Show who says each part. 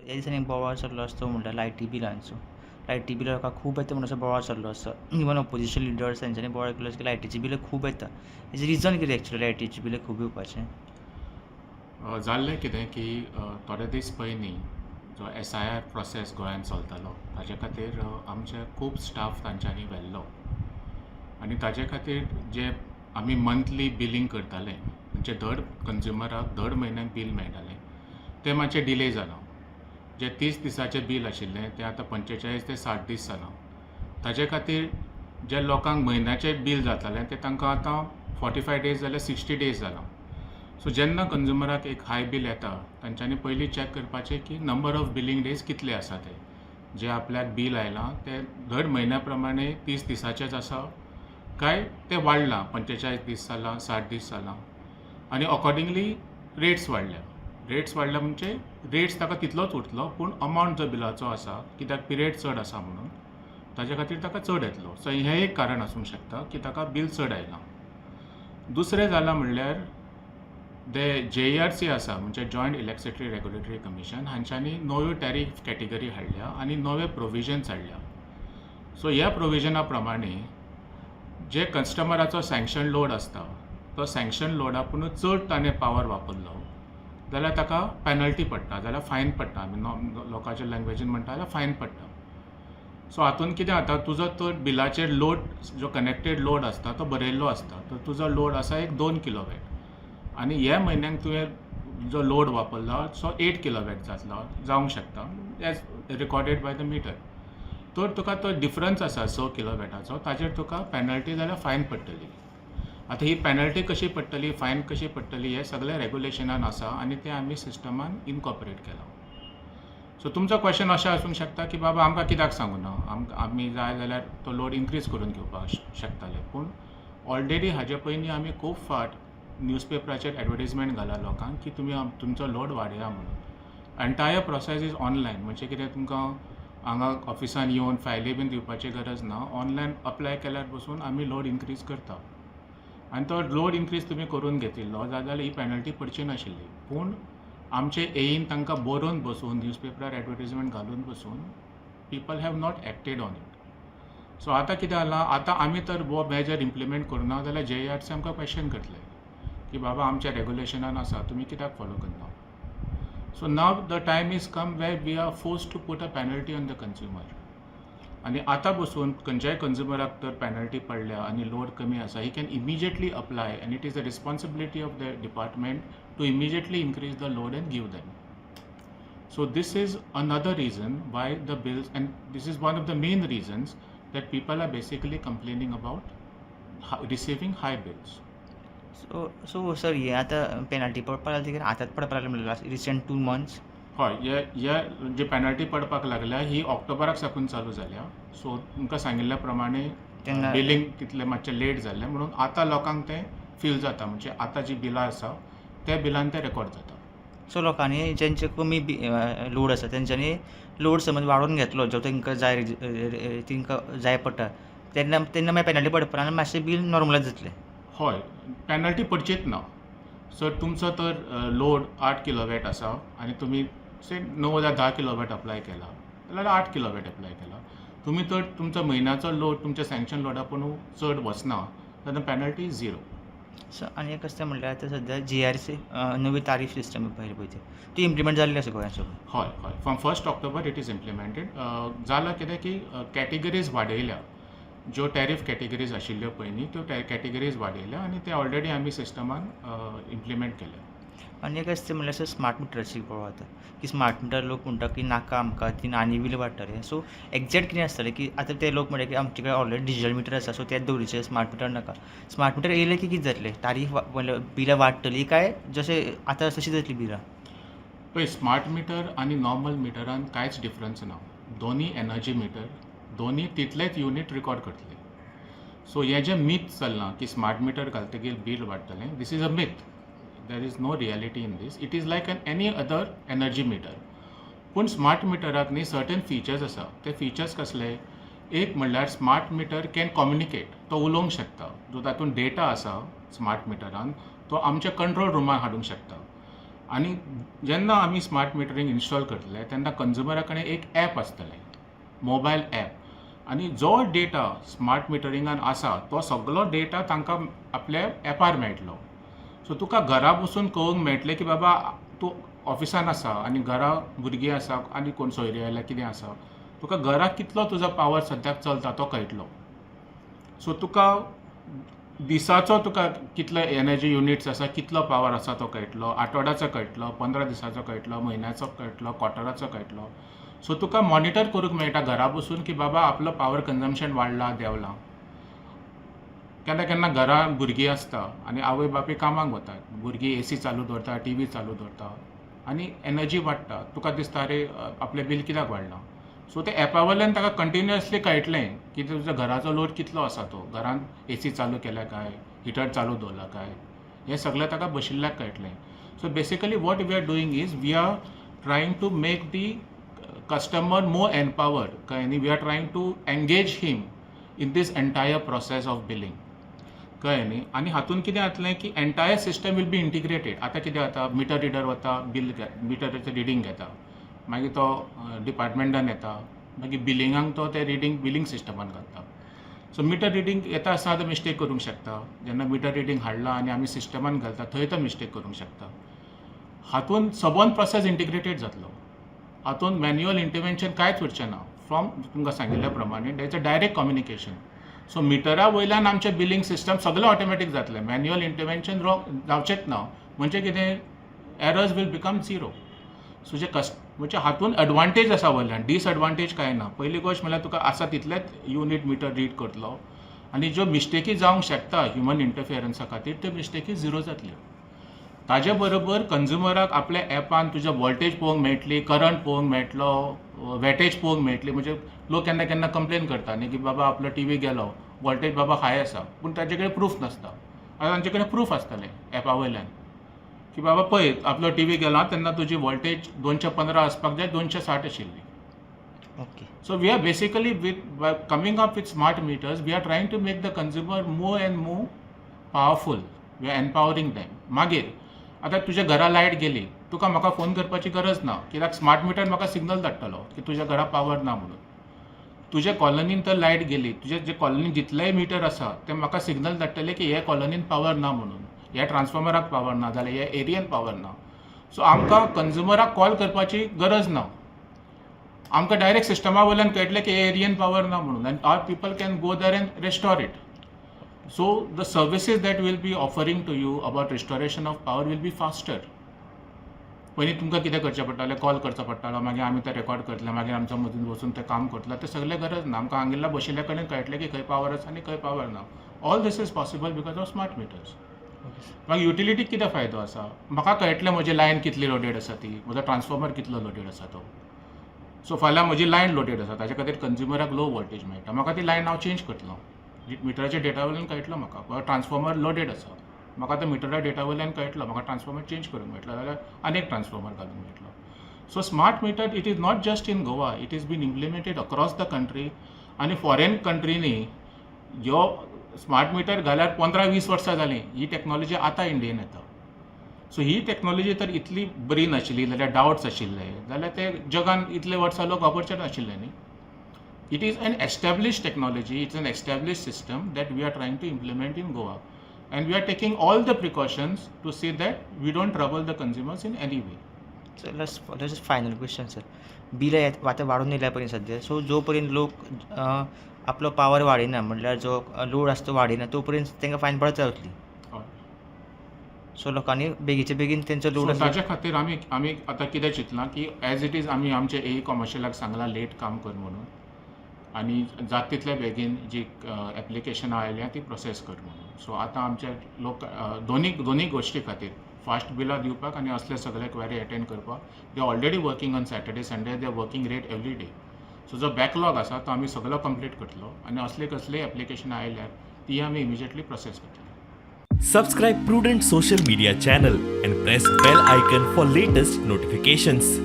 Speaker 1: ह्या दिसांनी बोवाळ चल्लो आसा तो म्हणल्यार लायटी बिलांचो. लायटी बिलां लोकांक खूब येता म्हणून असो बोवाळ चल्लो आसा. इवन ऑपोजिशन लिडर्स तेंच्यांनी बोवाळ केलो की लायटीचीं बिलां खूब येता. हेजें रिजन कितें एक्चुली लायटीचीं बिलां खूब येवपाचें?
Speaker 2: जाल्लें कितें की थोडे दीस पयलीं जो एसआयआर प्रोसेस गोंयांत चलतालो, ताजे खातीर आमचे खूब स्टाफ तांच्यांनी व्हेल्लो आनी ताजे खातीर जे आमी मंथली बिलींग करताले, म्हणजे दर कंज्युमराक दर म्हयन्याक बील मेळटालें, तें मातशें डिले जालां. जें 30 दिसाचें बील आशिल्लें तें आतां 45 ते 60 दीस जालां. ताजे खातीर जे लोकांक म्हयन्याचें बील जातालें तें तांकां आतां 45 डेज जाल्यार 60 डेज जालां. सो जेन्ना कंज्युमराक एक हाय बील येता, तांच्यांनी पयलीं चॅक करपाचें की नंबर ऑफ बिलींग डेज कितले आसा, ते जे आपल्याक बील आयलां तें दर म्हयन्या प्रमाणे 30 दिसाचेंच आसा काय तें वाडलां, 45 दीस जालां, 60 दीस जालां आनी अकॉर्डिंगली रेट्स वाडल्या. रेट्स वाडल्या म्हणजे रेट्स ताका तितलोच उरतलो, पूण अमावंट जो बिलाचो आसा, कित्याक पिरियड चड आसा म्हणून ताजे खातीर ताका चड येतलो. सो हें एक कारण आसूंक शकता की ताका बील चड आयलां. दुसरें जालां म्हणल्यार ते जेईआरसी आसा, म्हणजे जॉयंट इलेक्ट्रिसिटी रेगुलेटरी कमिशन, हांच्यांनी नव्यो टॅरीफ कॅटेगरी हाडल्या आनी नवे प्रोविजन्स हाडल्या. सो ह्या प्रोविजना प्रमाणे जे कस्टमराचो सँक्शन लोड आसता, तो सँक्शन लोडा पुणून चड ताणें पावर वापरलो जाल्यार ताका पॅनल्टी पडटा, जाल्यार फायन पडटा. आमी लोकांच्या लँग्वेजीन म्हणटा जाल्यार फायन पडटा. सो हातून कितें जाता, तुजो तो बिलाचेर लोड, जो कनेक्टेड लोड आसता तो बरयल्लो आसता. तर तुजो लोड आसा एक 2 किलोवॅट आनी ह्या म्हयन्याक तुवें जो लोड वापरला सो 8 किलोवॅट जातलो, जावंक शकता, as recorded by the meter. तर तुका तो डिफरन्स आसा 6 किलोवॅटाचो, ताजेर तुका पॅनल्टी जाल्यार फायन पडटली. आतां ही पॅनल्टी कशी पडटली, फायन कशी पडटली, हें सगळें रेगुलेशनान आसा आनी तें आमी सिस्टमान इनकॉपरेट केलां. सो तुमचो क्वेश्चन अशें आसूंक शकता की बाबा, आमकां कित्याक सांगूना? आमकां आमी जाय जाल्यार तो लोड इनक्रीज करून घेवपाक शकताले. पूण ऑलरेडी हाजे पयलीं आमी खूब फावट न्यूजपेपराचेर एडवर्टीजमेंट घाला लोकांक की तुमी तुमचो लोड वाडया म्हणून. एंटायर प्रोसेस is online, म्हणजे कितें, तुमकां हांगा ऑफिसान येवन फायली बीन दिवपाची गरज ना. ऑनलायन अप्लाय केल्यार पसून आमी लोड इनक्रीज करता आनी तो लोड इनक्रीज तुमी करून घेतिल्लो जाल्यार ही पॅनल्टी पडची नाशिल्ली. पूण आमचे एईन तांकां बरोवन बसून, न्यूजपेपरार एडवर्टीजमेंट घालून बसून people have not acted on it. So आतां कितें जालां, आतां आमी तर हो मेजर इम्प्लिमेंट करुना जाल्यार जेईआरसी आमकां क्वेश्चन करतले की बाबा, आमच्या रेगुलेशनान आसा, तुमी कित्याक फॉलो करना? So now the time is come where we are forced to put a penalty on the consumer. आनी आतां बसून खंयच्याय कंज्युमराक तर पॅनल्टी पडल्या आनी लोड कमी आसा, he can immediately apply and it is the responsibility of the department to immediately increase the load and give them. So this is another reason why the bills, and this is one of the main reasons that people are basically complaining about receiving high bills.
Speaker 1: So so sir, हे आतां penalty पडपाक लागली ती आतांच पडपाक लागली म्हणल्यार last recent 2 months?
Speaker 2: हय, हे हे जी पॅनल्टी पडपाक लागल्या ही ऑक्टोबराक साकून चालू जाल्या. सो तुमकां सांगिल्ल्या प्रमाणे
Speaker 1: तेन्ना
Speaker 2: बिलींग तितलें मातशें लेट जाल्लें म्हणून आतां लोकांक तें फील जाता, म्हणजे आतां जी बिलां आसा त्या बिलान तें रेकॉर्ड जाता.
Speaker 1: सो लोकांनी जेंचे कमी लोड आसा तेंच्यांनी लोड समज वाडोवन घेतलो, जो तांकां जाय, तांकां जाय पडटा तेन्ना, तेन्ना मागीर पेनल्टी पडपा आनी मातशें बील नॉर्मलायज जातलें.
Speaker 2: हय, पॅनल्टी पडचीच ना. सर, तुमचो तर लोड 8 किलोवॅट आसा आनी तुमी से 9 जाल्यार 10 किलोवॅट अप्लाय केला जाल्यार, 8 किलोवॅट अप्लाय केला तुमी, तर तुमचो म्हयन्याचो लोड तुमच्या सँक्शन लोडा पूण चड वचना तेन्ना पॅनल्टी झिरो.
Speaker 1: सो आनी एक आसता म्हणल्यार आतां सद्या जीईआरसी नवी तारीफ सिस्टम पळय पळय ती इम्प्लिमेंट जाल्ली आसा गोंयांत सगळी.
Speaker 2: हय, from 1st October it is implemented. जालां कितें की कॅटेगरीज वाडयल्या. ज्यो टॅरीफ कॅटेगरीज आशिल्ल्यो पयलीं, त्यो कॅटेगरीज वाडयल्या आनी ते ऑलरेडी आमी सिस्टमान इम्प्लिमेंट केल्या.
Speaker 1: आनी एक आसता म्हणल्यार स्मार्ट मिटराची पळोवप आतां की स्मार्ट मिटर लोक म्हणटा की नाका आमकां, ती आनी बील वाडटलें. सो एग्जॅक्ट कितें आसतलें की आतां ते लोक म्हणटा की आमचे कडेन ऑलरेडी डिजीटल मिटर आसा, सो तेच दवरिचें, स्मार्ट मिटर नाका. स्मार्ट मिटर येयलें की कितें जातलें? तारीफ म्हणल्यार बिलां वाडटलीं काय जशें आतां आसा तशीं जातलीं बिलां?
Speaker 2: पळय, स्मार्ट मिटर आनी नॉर्मल मिटरान कांयच डिफरन्स ना. दोनी एनर्जी मिटर, दोनी तितलेच युनीट रिकॉर्ड करतले. सो हें जें मीथ चल्लां की स्मार्ट मिटर घालतकीर बील वाडटलें, this is a myth. There is no reality in this. It is like an any other energy meter. पूण स्मार्ट मिटराक न्ही सर्टन फिचर्स आसा. ते फिचर्स कसले? एक म्हणल्यार स्मार्ट मिटर can communicate. तो उलोवंक शकता. जो तातूंत डेटा आसा स्मार्ट मिटरान, तो आमच्या कंट्रोल रुमान हाडूंक शकता. आनी जेन्ना आमी स्मार्ट मिटरींग इन्स्टॉल करतले तेन्ना कंज्युमरा कडेन एक एप आसतलें, मोबायल एप, आनी जो डेटा स्मार्ट मिटरिंगान आसा तो सगलो डेटा तांकां आपल्या एपार मेळटलो. सो तुका घरा बसून कळूंक मेळटलें की बाबा तूं ऑफिसान आसा आनी घरा भुरगीं आसा आनी कोण सोयरी आयल्या, कितें आसा, तुका घरा कितलो तुजो पावर सद्याक चलता तो कळटलो. सो तुका दिसाचो तुका कितलो एनर्जी युनिट्स आसा, कितलो पावर आसा तो कळटलो, आठवड्याचो कळटलो, 15 दिसाचो कळटलो, म्हयन्याचो कळटलो, क्वॉर्टराचो कळटलो. सो तुका मॉनिटर करूंक मेळटा घरा बसून की बाबा आपलो पावर कन्जम्पशन वाडला, देंवला. केन्ना केन्ना घरा भुरगीं आसता आनी आवय बापूय कामाक वतात, भुरगीं एसी चालू दवरता, टिवी चालू दवरता आनी एनर्जी वाडटा. तुका दिसता, अरे, आपलें बील कित्याक वाडलां? सो ते एपा वयल्यान ताका कंटिन्युअसली कळटलें की तुज्या घराचो लोड कितलो आसा तो, घरांत एसी चालू केल्या काय, हिटर चालू दवरला काय, हें सगळें ताका बशिल्ल्याक कळटलें. So basically what we are doing is we are trying to make the customer more empowered, कळ्ळें न्ही? We are trying to engage him in this entire process of billing, कळ्ळें न्ही? आनी हातून कितें जातलें की entire system will be integrated. आतां कितें जाता, मिटर रिडर वता, बील मिटराचें रिडींग घेता, मागीर तो डिपार्टमेंटान येता, मागीर बिलिंगाक तो तें रिडींग बिलींग सिस्टमान घालता. सो मिटर रिडींग येता आसतना तो मिस्टेक करूंक शकता. जेन्ना मिटर रिडींग हाडलां आनी आमी सिस्टमान घालता थंय तो मिस्टेक करूंक शकता. हातून सबंद प्रोसेस इंटिग्रेटेड जातलो. हातून मॅन्युअल इंटरवेन्शन कांयच उरचें ना. फ्रॉम तुमकां सांगिल्ल्या प्रमाणे that's a direct communication. So मिटरा वयल्यान आमचें बिलींग सिस्टम सगळें ऑटोमॅटीक जातलें. मॅन्युअल इंटरवेन्शन रॉंग जावचेंच ना. म्हणजे कितें, errors will become zero. So जे कस्ट म्हणजे हातून एडवांटेज आसा वयल्यान, डिसएडवांटेज कांय ना. पयली गोश्ट म्हणल्यार तुका आसा तितलेच युनीट मिटर रीड करतलो आनी ज्यो मिस्टेकी जावंक शकता ह्युमन इंटरफियरन्सा खातीर, त्यो मिस्टेकी झिरो जातल्यो. ताजे बरोबर कंज्युमराक आपल्या एपान तुज्या वोल्टेज पळोवंक मेळटली, करंट पळोवंक मेळटलो, वॅटेज पळोवंक मेळटली. म्हणजे लोक केन्ना केन्ना कंप्लेन करता न्ही की बाबा आपलो टिवी गेलो, वोल्टेज बाबा हाय आसा, पूण ताजे कडेन प्रूफ नासता. आतां तांचे कडेन प्रूफ आसतलें एपा वयल्यान की बाबा पळय, आपलो टिवी गेला तेन्ना तुजी वोल्टेज 215 आसपाक जाय, 260 आशिल्ली. So we are basically with by coming up with smart meters, we are trying to make the consumer more and more powerful. We are empowering them. मागीर आतां तुज्या घरा लायट गेली, तुका म्हाका फोन करपाची गरज ना, कित्याक स्मार्ट मिटर म्हाका सिग्नल धाडटलो की तुज्या घरा पावर ना म्हणून. तुज्या कॉलनीन तर लायट गेली, तुजे जे कॉलनीन जितलेय मिटर आसा ते म्हाका सिग्नल धाडटले की हे कॉलनीन पावर ना म्हणून, ह्या ट्रान्सफॉर्मराक पावर ना जाल्यार ह्या एरियन पावर ना. सो आमकां कंज्युमराक कॉल करपाची गरज ना. आमकां डायरेक्ट सिस्टमा वयल्यान कळटलें की हे एरियन पावर ना म्हणून, and our people can go there and restore it. So the services that we'll be offering to you about restoration of power will be faster. पयलीं तुमकां कितें करचें पडटालें? कॉल करचो पडटालो, मागीर आमी तें रेकॉर्ड करतले, मागीर आमच्या मदीं वचून तें काम करतले. तें सगळें गरज ना. आमकां हांगिल्ल्या बशिल्ल्या कडेन कळटलें की खंय पावर आसा आनी खंय पावर ना. All this is possible because of smart meters. मागीर युटिलिटीक कितें फायदो आसा? म्हाका कळटलें म्हजी लायन कितली लोडेड आसा ती, म्हजो ट्रान्सफॉर्मर कितलो लोडेड आसा तो. सो फाल्यां म्हजी लायन लोडेड आसा, ताच्या खातीर कंज्युमराक लो वोल्टेज मेळटा, म्हाका ती लायन हांव चेंज करतलो. मिटराच्या डेटा वयल्यान कळटलो म्हाका. ट्रान्सफॉर्मर लोडेड आसा, म्हाका त्या मिटरा डेटा वयल्यान कळटलो, म्हाका ट्रान्सफॉर्मर चेंज करूंक मेळटलो जाल्यार आनी एक ट्रान्सफॉर्मर घालूंक मेळटलो. So smart meter, it is not just in Goa, it is been implemented across the country. आनी फॉरेन कंट्रीनी ह्यो स्मार्ट मिटर घाल्यार 15-20 वर्सां जालीं. ही टॅक्नॉलॉजी आतां इंडियेन येता. सो ही टॅक्नॉलॉजी तर इतली बरी नाशिल्ली जाल्यार, डावट्स आशिल्ले जाल्यार ते जगान इतले वर्सां लोक वापरचे नाशिल्ले न्ही. It is an established technology, it's an established system that we are trying to implement in Goa, and we are taking all the precautions to see that we don't trouble the consumers in any way.
Speaker 1: So last final question, sir. बिलां आतां वाडून येयल्या पळय सद्या, so जो पर्यंत लोक आपलो पावर वाडयना, म्हणल्यार जो लोड आसा तो वाडयना, तो पर्यंत तांकां फायन पडत रावतली. सो लोकांनी बेगीचे बेगीन तेंचो लोड
Speaker 2: सो ताच्या खातीर आमी आतां कितें चिंतलां की एज it is आमी आमचे ए कॉमर्शियलाक सांगलां लेट काम कर म्हणून आनी जाता तितले बेगीन जी एप्लिकेशनां आयल्या ती प्रोसेस कर म्हणून. सो आतां आमचे लोक दोनी गोश्टी खातीर, फास्ट बिलां दिवपाक आनी असले सगळे क्वेरी एटेंड करपाक, they already working on Saturday, Sunday, they are working late every day. So जो बॅकलॉग आसा तो आमी सगळो कंप्लीट करतलो आनी असले कसलेय एप्लिकेशनां आयल्यार ती आमी इमिजिएटली प्रोसेस करतले.
Speaker 3: Subscribe Prudent Social Media channel and press bell icon for latest notifications.